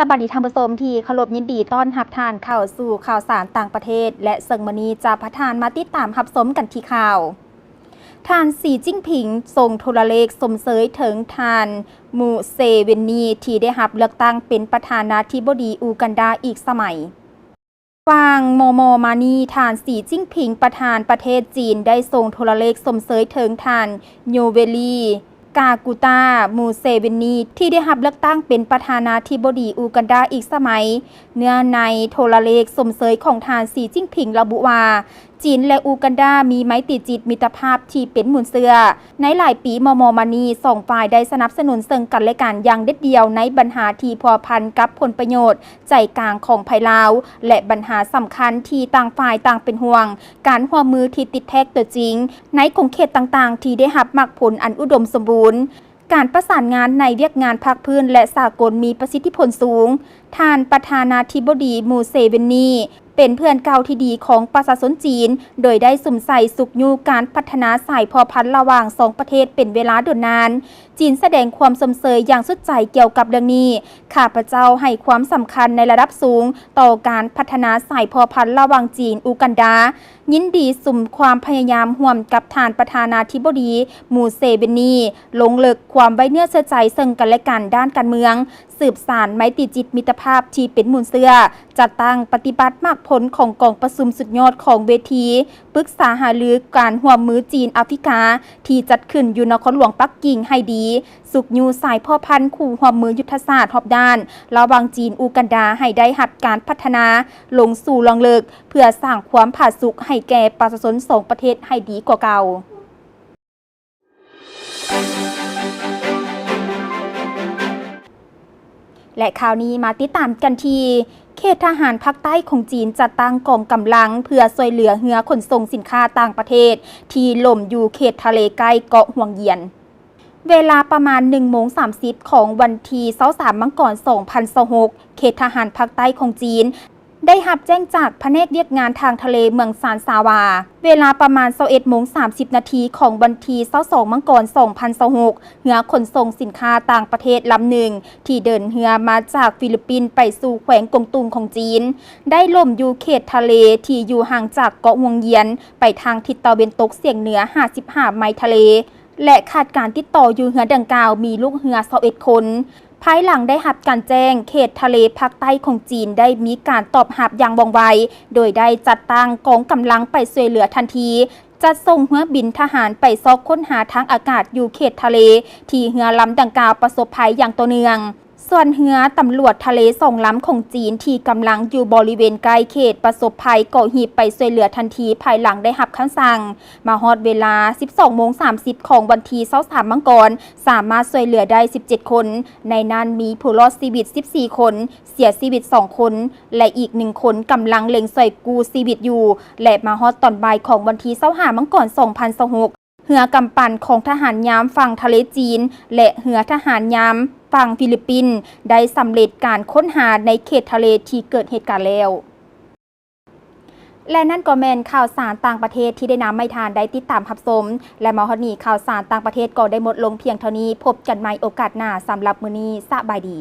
ສະບາຍດີທ່ານຜູ້ຊົມທີ່ເຄົາລົບ, ຍິນດີຕ້ອນຮັບທ່ານເຂົ້າສູ່ຂ່າວສານຕ່າງປະເທດ ແລະ ເຊິ່ງມື້ນີ້ຈະພາທ່ານມາຕິດຕາມຮັບຊົມກັນທີ່ຂ່າວ. ທ່ານ ສີ ຈິ້ນຜິງ ສົ່ງໂທລະເລກຊົມເຊີຍເຖິງທ່ານ ມູເຊເວນນີ ທີ່ໄດ້ຮັບເລືອກຕັ້ງເປັນປະທານາທິບໍດີອູກັນດາອີກສະໄໝ. ຫວ່າງມໍ່ໆມານີ້, ທ່ານ ສີ ຈິ້ນຜິງ ປະທານປະເທດຈີນ ໄດ້ສົ່ງໂທລະເລກຊົມເຊີຍເຖິງທ່ານ ໂຍເວລີ ກາກູຕາ ມູເຊເວນນີ ທີ່ໄດ້ຮັບເລືອກຕັ້ງເປັນປະທານາທິບໍດີອູກັນດາອີກສະໄໝ. ເນື້ອໃນໂທລະເລກຊົມເຊີຍຂອງທ່ານ ສີ ຈິ້ນຜິງ ລະບຸວ່າ, ຈີນ ແລະ ອູກັນດາມີໄມຕີຈິດມິດຕະພາບທີ່ເປັນມູນເຊື້ອ. ໃນຫຼາຍປີມໍ່ໆມານີ້, ສອງຝ່າຍໄດ້ສະໜັບສະໜູນເຊິ່ງກັນແລະກັນຢ່າງເດັດດ່ຽວໃນບັນຫາທີ່ພົວພັນກັບຜົນປະໂຫຍດໃຈກາງຂອງໄພລາວ ແລະ ບັນຫາສຳຄັນທີ່ຕ່າງຝ່າຍຕ່າງເປັນຫ່ວງ, ການຮ່ວມມືທີ່ຕິດແທກຕົວຈິງໃນຂົງເຂດຕ່າງໆທີ່ໄດ້ຮັບໝາກຜົນອັນອຸດົມສົມບູນ. ການປະສານງານໃນວຽກງານພາກພື້ນ ແລະ ສາກົນມີປະສິດທິຜົນສູງ. ທ່ານປະທານາທິບໍດີ ມູເຊເວນນີ ເປັນເພື່ອນເກົ່າທີ່ດີຂອງປະຊາຊົນຈີນ, ໂດຍໄດ້ສຸມໃສ່ຊຸກຍູ້ການພັດທະນາສາຍພົວພັນລະຫວ່າງສອງປະເທດເປັນເວລາດົນນານ. ຈີນສະແດງຄວາມຊົມເຊີຍຢ່າງສຸດໃຈກ່ຽວກັບເລື່ອງນີ້. ຂ້າພະເຈົ້າໃຫ້ຄວາມສຳຄັນໃນລະດັບສູງຕໍ່ການພັດທະນາສາຍພົວພັນລະຫວ່າງຈີນ-ອູກັນດາ. ຍິນດີສຸມຄວາມພະຍາຍາມຮ່ວມກັບທ່ານປະທານາທິບໍດີ ມູເຊເວນນີ ລົງເລິກຄວາມໄວ້ເນື້ອເຊື່ອໃຈເຊິ່ງກັນແລະກັນດ້ານການເມືອງ, ສືບສານໄມຕີຈິດມິດຕະພາບທີ່ເປັນມູນເຊື້ອ, ຈັດຕັ້ງປະຕິບັດໝາກຜົນຂອງກອງປະຊຸມສຸດຍອດຂອງເວທີປຶກສາຫາລືການຮ່ວມມືຈີນອາຟຣິກາ ທີ່ຈັດຂຶ້ນຢູ່ນະຄອນຫຼວງປັກກິ່ງໃຫ້ດີ, ຊຸກຍູ້ສາຍພົວພັນຄູ່ຮ່ວມມືຍຸດທະສາດຮອບດ້ານລະຫວ່າງຈີນ-ອູກັນດາໃຫ້ໄດ້ຮັບການພັດທະນາລົງສູ່ລວງເລິກ ເພື່ອສ້າງຄວາມຜາສຸກໃຫ້ແກ່ປະຊາຊົນສອງປະເທດໃຫ້ດີກວ່າເກົ່າ. ແລະ ຂ່າວນີ້ມາຕິດຕາມກັນທີ່ ເຂດທະຫານພາກໃຕ້ຂອງຈີນຈັດຕັ້ງກອງກຳລັງເພື່ອຊ່ວຍເຫຼືອເຮືອຂົນສົ່ງສິນຄ້າຕ່າງປະເທດທີ່ຫຼົ່ມຢູ່ເຂດທະເລໃກ້ເກາະຫວງຢຽນ. ເວລາປະມານໜຶ່ງໂມງສາມສິບຂອງວັນທີຊາວສາມ ມັງກອນ ສອງພັນຊາວຫົກ ເຂດທະຫານພາກໃຕ້ຂອງຈີນ ໄດ້ຮັບແຈ້ງຈາກພະແນກວຽກງານທາງທະເລເມືອງຊານຊາວາ, ເວລາປະມານຊາວເອັດໂມງສາມສິບນາທີຂອງວັນທີຊາວສອງ ມັງກອນ ສອງພັນຊາວຫົກ ເຮືອຂົນສົ່ງສິນຄ້າຕ່າງປະເທດລຳໜຶ່ງ ທີ່ເດີນເຮືອມາຈາກຟີລິບປິນໄປສູ່ແຂວງກົງຕຸງຂອງຈີນ ໄດ້ຫຼົ່ມຢູ່ເຂດທະເລທີ່ຢູ່ຫ່າງຈາກເກາະຫວງຢຽນໄປທາງທິດຕາເວັນຕົກສຽງເໜືອຫ້າສິບຫ້າໄມທະເລ ແລະ ຂາດການຕິດຕໍ່ຢູ່ເຮືອດັ່ງກ່າວມີລູກເຮືອຊາວເອັດຄົນ. ພາຍຫຼັງໄດ້ຮັບການແຈ້ງ, ເຂດທະເລພາກໃຕ້ຂອງຈີນໄດ້ມີການຕອບຮັບຢ່າງວ່ອງໄວ, ໂດຍໄດ້ຈັດຕັ້ງກອງກຳລັງໄປຊ່ວຍເຫຼືອທັນທີ, ຈັດສົ່ງເຮືອບິນທະຫານໄປຊອກຄົ້ນຫາທາງອາກາດຢູ່ເຂດທະເລທີ່ເຮືອລຳດັ່ງກ່າວປະສົບໄພຢ່າງຕໍ່ເນື່ອງ. ສ່ວນເຮືອຕຳຫຼວດທະເລສອງລຳຂອງຈີນທີ່ກຳລັງຢູ່ບໍລິເວນໃກ້ເຂດປະສົບໄພກໍຮີບໄປຊ່ວຍເຫຼືອທັນທີພາຍຫຼັງໄດ້ຮັບຄຳສັ່ງ. ມາຮອດເວລາສິບສອງໂມງສາມສິບຂອງວັນທີຊາວສາມ ມັງກອນ ສາມາດຊ່ວຍເຫຼືອໄດ້ສິບເຈັດຄົນ, ໃນນັ້ນມີຜູ້ລອດຊີວິດສິບສີ່ຄົນ, ເສຍຊີວິດສອງຄົນ ແລະ ອີກໜຶ່ງຄົນກຳລັງເລັ່ງຊ່ວຍກູ້ຊີວິດຢູ່ ແລະ ມາຮອດຕອນບ່າຍຂອງວັນທີຊາວຫ້າ ມັງກອນ ສອງພັນຊາວຫົກ ເຮືອກຳປັ່ນຂອງທະຫານຍາມຝັ່ງທະເລຈີນ ແລະ ເຮືອທະຫານຍາມຝັ່ງຟີລິບປິນ ໄດ້ສຳເລັດການຄົ້ນຫາໃນເຂດທະເລທີ່ເກີດເຫດການແລ້ວ. ແລະ ນັ້ນກໍແມ່ນຂ່າວສານຕ່າງປະເທດທີ່ໄດ້ນຳໃຫ້ທ່ານໄດ້ຕິດຕາມຮັບຊົມ ແລະ ມາຮອດນີ້ຂ່າວສານຕ່າງປະເທດກໍໄດ້ໝົດລົງພຽງເທົ່ານີ້. ພົບກັນໃໝ່ໂອກາດໜ້າ. ສຳລັບມື້ນີ້ ສະບາຍດີ.